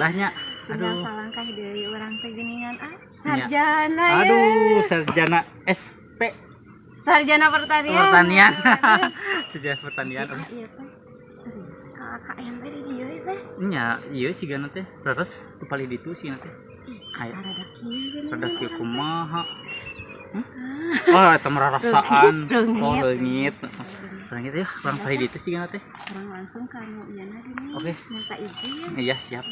Alhamdulillahnya. Tinggal Aduh. salangkah deui urang teh geuningan ah. Sarjana ya. Aduh, sarjana SP. Sarjana pertanian. Pertanian. Sarjana pertanian. Ah, iya teh. Serius KKN teh di dieu teh. Nya, ieu sigana teh. Leres tu palih ditu sigana teh. Ih, asa rada kieu geuning. Rada kieu kumaha. Oh, eta merarasaan. Oh, leungit. Leungit ya, urang palih ditu sigana teh. Urang langsung ka nu ieu na geuning. Oke. Minta izin. Iya, siap.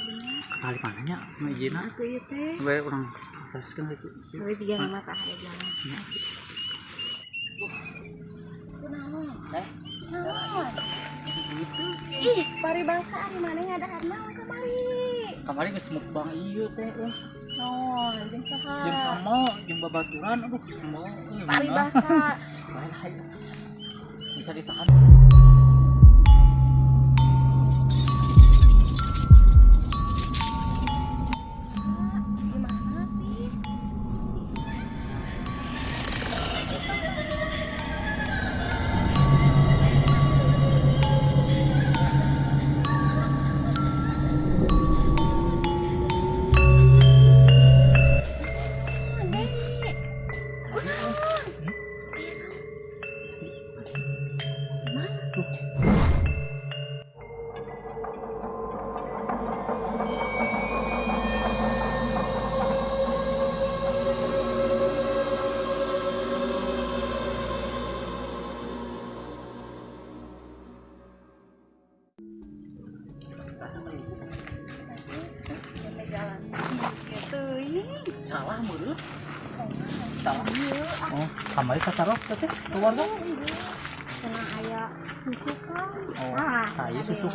Kali mana nya nu ijinna? Atuh ieu teh. Bae urang teruskeun lagi. Tapi juga nama tak ada jalan. Kunaon? Eh, Naon? Ih, paribasa ari maneh ngadahar naon kamari? Kamari geus mukbang ieu teh euy. Naon, jeung saha? Jeung sama, jeung babaturan, aduh sama. Euy, Paribasa. Bae lah, hayu. Bisa ditahan. Gimana sih? Naon, Dek? Kunaon? Aya naon? Mana? Teh jalan kieu teuing. Salah meureun. Salah. Oh, kamari tatarok teh keluarga. Cenah aya susu kan. Oh, Ah, aya susu.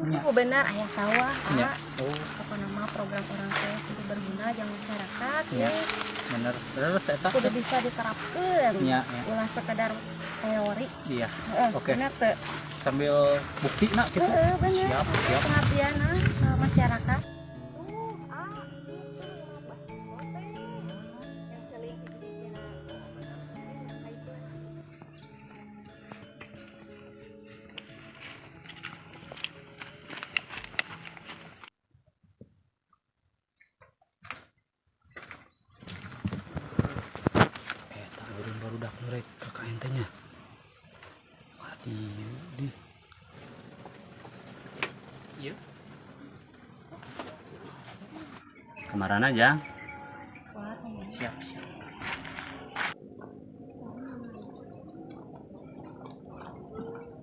Nya. Oh, benar aya sawah. Nya. Ah. Oh, Pokokna mah program orang teh kudu berguna jang masyarakat Nya. ya. Bener. Terus eta Kudu bisa diterapkeun. Nya, nya. Ulah sekedar teori. Iya. Heeh, Oke. bener teu? Sambil bukti nak gitu. Heeh, bener. Siap, siap. Pengabdian ah, ke masyarakat. Tuh, ah, itu abah teh. Yang celing hiji-hijina. Nah, itu. Eta urang barudak nu rek KKN teh nya. Ka dieu di. Iya. Kamarana jang? Siap, siap.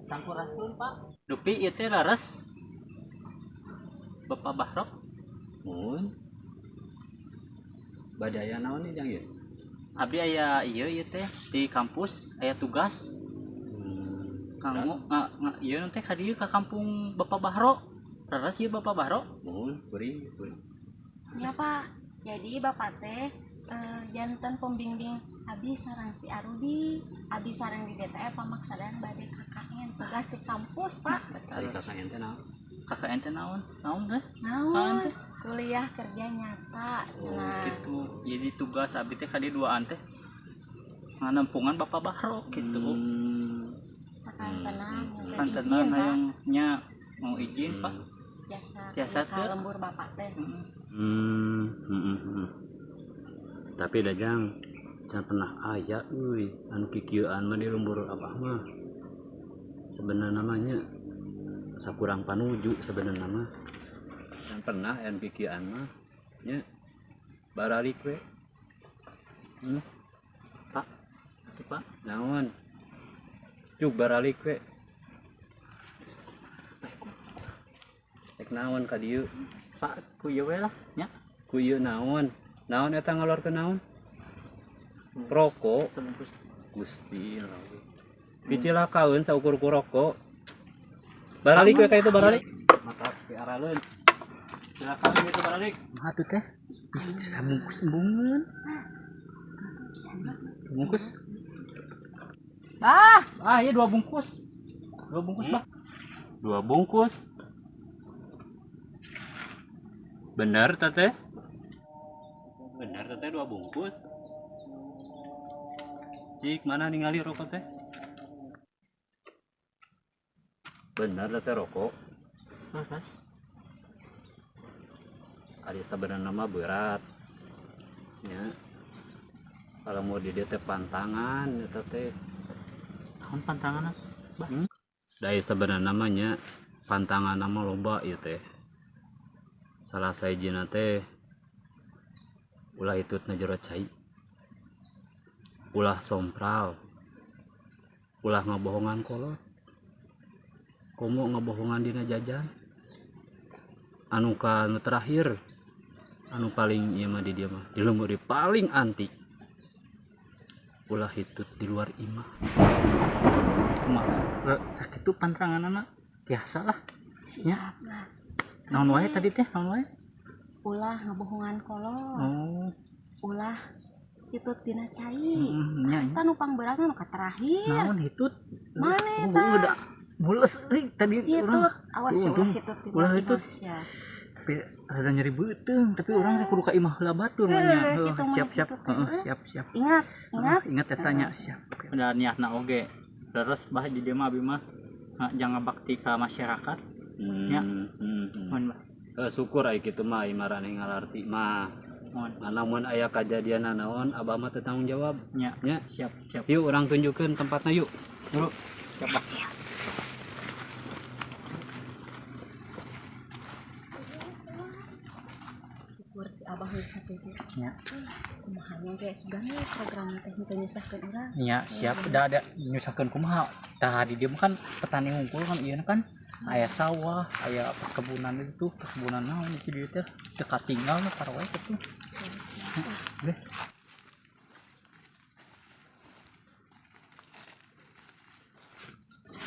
Sampurasun, Pak. Dupi ieu teh leres. Bapak Bahrok. Mun. Bade aya naon nih jang ieu? Abdi aya ieu ieu teh di kampus aya tugas. Kanggo ieu teh ka dieu ka kampung Bapak Bahro. Leres ieu Bapak Bahro? Mun, kuring, kuring. Ya Pak, jadi Bapak teh janten pembimbing abi sareng si Arudi, abi sareng di DTF pamaksadan bade KKN tugas di kampus Pak. Ari KKN teh naon? KKN teh naon? Naon teh? Naon? Kuliah kerja nyata cenah. Gitu. Jadi tugas abi teh ka dieu duaan teh. Nganempungan Bapak Bahro gitu. Sakantenan nyuruh Kantenan izin Pak. hayang nya mau izin Pak. Jasa Jasa ka teu. lembur Bapak teh. Heeh. Tapi dajang can pernah aya euy anu kikieuan mah di lembur abah mah. Sebenarnya namanya sakurang panuju sebenarnya mah. Can pernah anu kikieuan mah nya baralik we. Pak. Atuh Pak. Naon? Cuk baralik we. Rek naon ka dieu? Pak ku ieu we lah nya. Ku ieu naon? Naon eta ngaluarkeun naon? Rokok. Sebungkus. Gusti Dicilakaeun saukur ku rokok. Baralik we ka itu baralik. Mata piaraleun. Silakan itu baralik. Mah atuh teh. Ih, sabungkus embungeun. Bungkus. Bah, Ah, iya 2 bungkus. 2 bungkus, Bah. 2 bungkus. Bener teteh? Bener teteh 2 bungkus. Cik, mana ningali rokok teh? Bener teteh rokok. Mas, mas. Ari sabenerna mah berat nya. Kalau mau di dieu teh pantangan eta teh. Naon pantanganna, Bah? Da sabenerna mah nya pantangan mah loba ieu teh. Salah sahijina teh ulah hitut na jero cai, ulah sompral, ulah ngabohongan kolot, komo ngabohongan dina jajan. Anu ka nu terakhir, anu paling ieu mah di dieu mah di lembur paling anti, ulah hitut di luar imah. Kumaha? Sakitu pantanganna biasa lah. Siap lah. Naon wae tadi teh? Naon wae? Ulah ngabohongan kolot. Oh. Ulah hitut dina cai. Heeh, nya. Eta nu pangberat nu terakhir. Naon hitut? Mana Oh, eta? udah mules euy tadi urang. Hitut, awas Oh, ulah untung. hitut di Ulah luar hitut. imah sia. Tapi rada nyeri beuteung, tapi urang teh kudu ka imah heula batur mah nya. Eh, Heuh, kitu mah, siap siap. kitu teh. Heeh, siap siap. Ingat, ingat. Heeh, ingat eta nya, siap. Udah niatna oge. Leres bah di dieu mah abi mah jangan bakti ka masyarakat. Ya. Mohon bah. Syukur ai kitu mah ai maraneh ngalarti mah. Mohon. Lamun aya kajadian naon abah mah teu tanggung jawab. Nya. Nya. Siap, siap. Yuk urang tunjukkeun tempatna yuk. Dulu. Siap, Bah. Siap. Syukur si abah geus satuju. Nya. Kumaha nya ge sugan we program teh henteu nyusahkeun urang. Nya, siap. Da ada nyusahkeun kumaha. Tah di dieu mah kan petani hungkul kan ieu kan aya sawah, aya perkebunan itu, perkebunan naon itu di dieu teh teu katinggal mah parawe kitu. Ya, siap lah. Deh.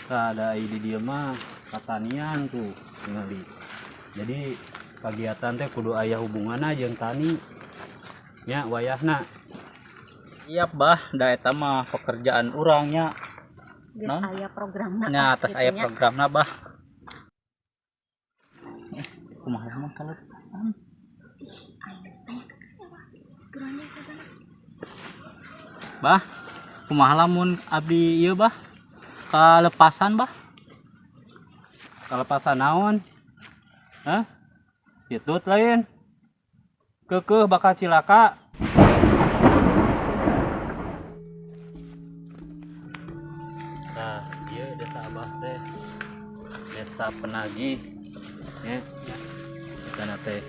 Tah da ai di dieu mah patanian tuh ningali. Jadi kegiatan teh kudu aya hubunganna jeung tani. Nya wayahna. Siap bah, da eta mah pekerjaan urang nya. Geus Naon? aya programna. Nya atas aya Gitu nya. programna bah. Kumaha mah kalau pasan. Ih, aing tanya ke siapa? Geronya sagala. Bah, kumaha lamun abdi ieu bah? Kalepasan bah. Kalepasan naon? Hah? Hitut lain. Keukeuh bakal cilaka. Nah, ieu desa abah teh. Desa Penagih. Nya. Sana teh.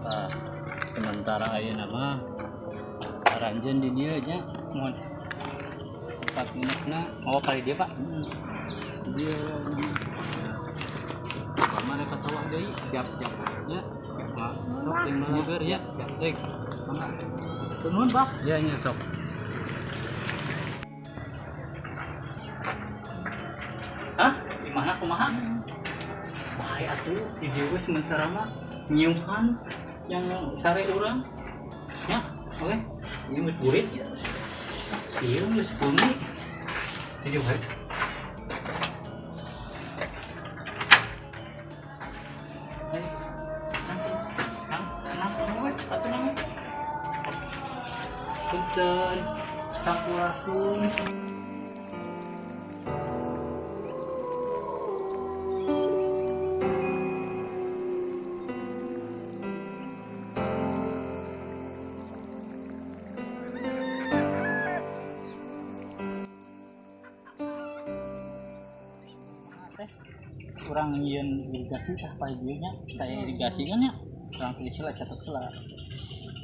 Nah, sementara ayeuna mah aranjeun di dieu nya. Mohon. Tempat nginepna. Oh, kali dia, Pak. Dieu. Mana ka sawah deui? Siap, siap. Nya. Sok ting balager ya. Siap ting. Mangga. Nuhun, Pak. Ya nya sok. Hah? Di mana kumaha? Bahaya atuh di dieu we sementara mah nyiuhan yang sare urang. Ya, oke. Ieu geus burit ya. Ieu geus bumi. Di dieu we. Ayo, nanti. Kang, senang we, atuh nang. Punten, sampurasun. Teh urang nyieun irigasi tah pa dieu nya, tah irigasi kan nya. Urang tulis heula catet heula.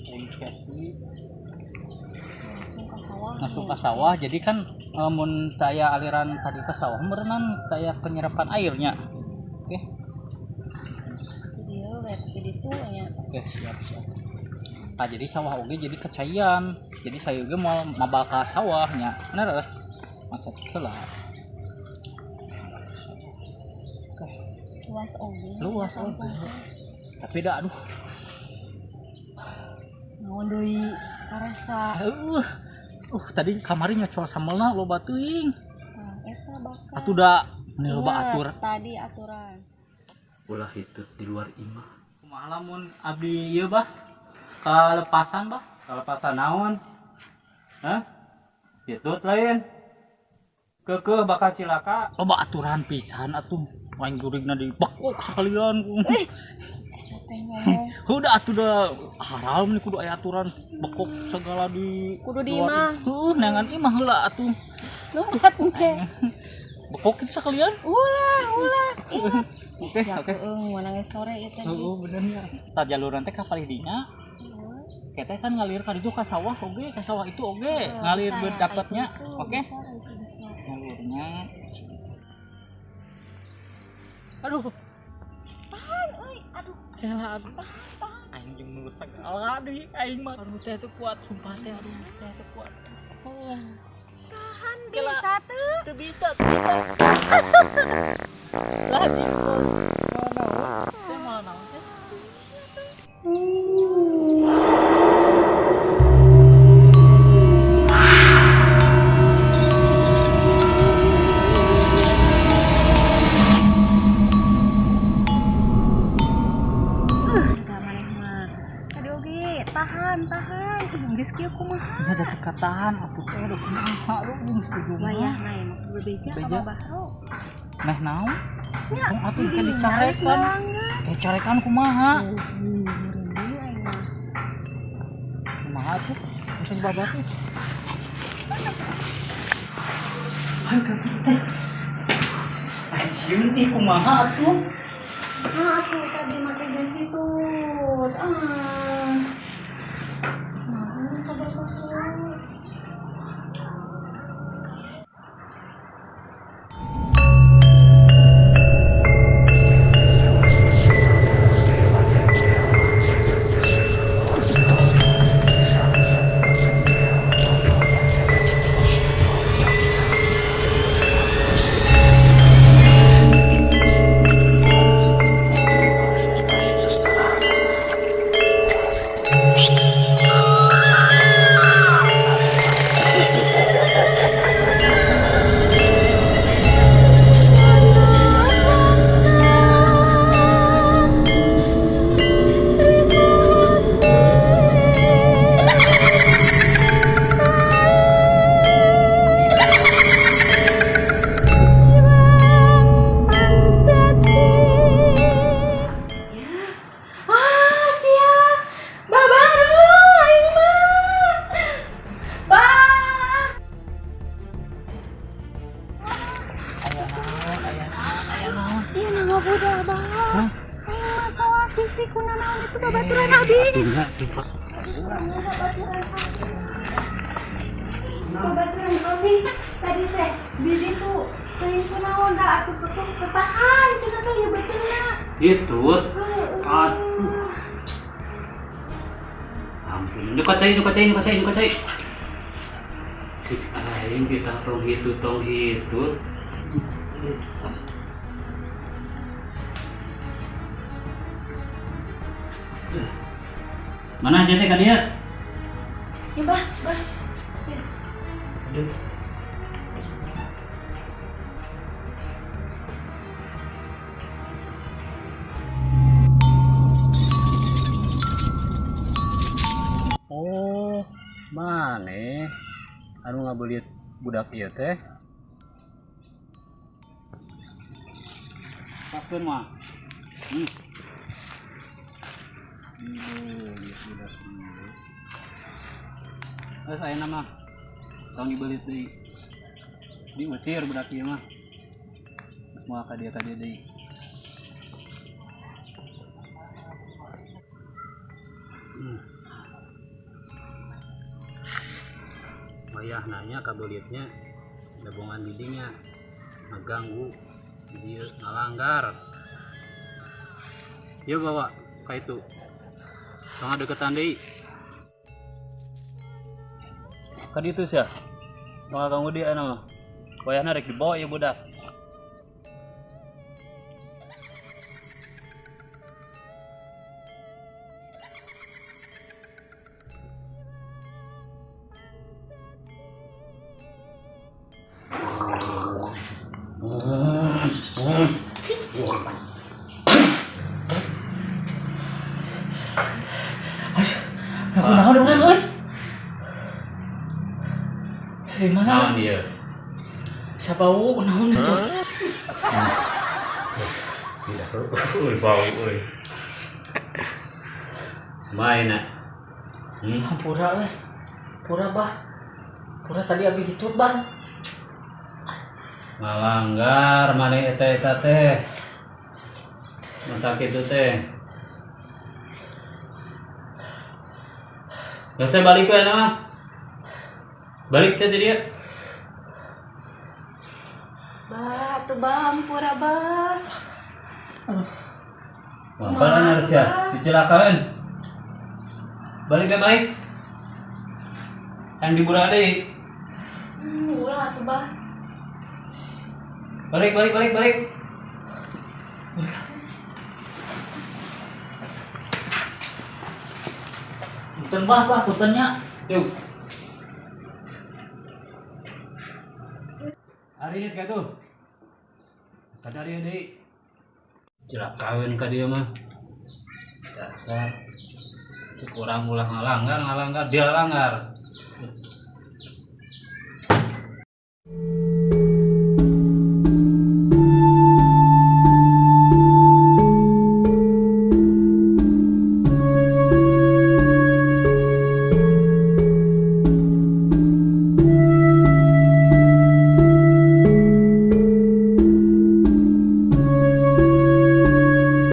Irigasi Langsung ke sawah. masuk ke sawah, jadi kan mun taya aliran tadi ke sawah meureunan taya penyerapan airnya. Oke. Di dieu we tapi ditu nya. Oke, siap siap. Nah, jadi sawah oge jadi kecaian. Jadi saya oge mau mabal ka sawahnya. Leres. Macet heula. Luas oge. Luas Kampung oge. teh. Tapi dah aduh. Naon deui karasa. Aduh. Tadi kamari nyocol sambelna loba teuing. Nah, eta bakal. Atuh da meni loba aturan. Tadi aturan. Ulah hitut di luar imah. Kumaha lamun abdi ieu bah? Kalepasan bah? Kalepasan naon? Hah? Hitut lain. Keukeuh bakal cilaka. Loba aturan pisan atuh. Aing jurigna dibekok sakalian. Eta teh ngomong. Udah atuh da haram nih kudu aya aturan bekok segala di Kudu di imah. Heuh, neangan imah heula atuh. Lumpat teh. Bekok itu sekalian. Ulah, ulah. Ingat. Oke, oke. Heeh, nangis sore ieu teh. Heeh, bener nya. Tah jaluran teh ka palih dinya. Keteh kan ngalir ka ditu ka sawah oge, ka sawah itu oge, ngalir dapatnya. Oke. Jalurnya. Aduh. Tahan euy, aduh. Elah, aduh. Aing jeung nu segala deui aing mah. Aduh teh teu kuat, sumpah teh aduh teh teu kuat. Oh. Tahan bisa teu. Teu bisa, teu bisa. Lagi. Teh malah naon teh? Tahan, tahan. Geus kieu kumaha? Nya da teu katahan atuh teh aduh kumaha lu geus setuju mah. Wayahna ya mah bebeja ka Babahro. Nah naon? Tong atuh kan dicarekan. Dicarekan kumaha? Meureun aing mah. Kumaha atuh? Geus Babah teh. Ayo ka teh. Ai sieun ih kumaha atuh? Ah, atuh tadi make jeung hitut. Ah. Babaturan abi tadi teh bibi tuh teuing kunaon da atuh ketahan cenah teh ieu beuteungna. Hitut. Aduh. Ampun, nyokot cai, nyokot cai, nyokot cai, nyokot cai. Cik aing kita tong hitut, tong hitut. Mana aja teh ka dieu? Ya bah, bah. Aduh. Oh, maneh anu ngabelit budak ieu teh? Pakeun mah. Dibelit budak ieu. Geus ayeuna mah tong dibelit deui. Diusir budak ieu mah. Geus moal ka dieu deui. Wayah nanya kabelitnya dabongan didinya ngaganggu di dieu ngalanggar. Ieu bawa ka itu. Tong deketan deui. Ka ditu sia. Tong ganggu dia mah. Wayahna rek dibawa ieu budak. Bau naon itu? Iya, euy, bau euy. Kumaha? Hampura eh. Pura, Bah. Pura, tadi abi gitu, Bah. Ngalanggar maneh eta eta teh. Mata kitu teh. Geus, saya balik we mah. Balik saya tadi ya. Bah, tuh Bah, hampura, Bah. Wah, balan harus ya, dicelakain. Balik ya, balik. Yang dibura deui. Ulah tuh, Bah. Balik, balik, balik, balik. Punten, Bah, Bah, puntennya. Yuk. Hari ini kayak tuh. Kadar ya deui. Celakaeun ka dia mah. Dasar. Cek urang ulah ngalanggar, ngalanggar dia langgar.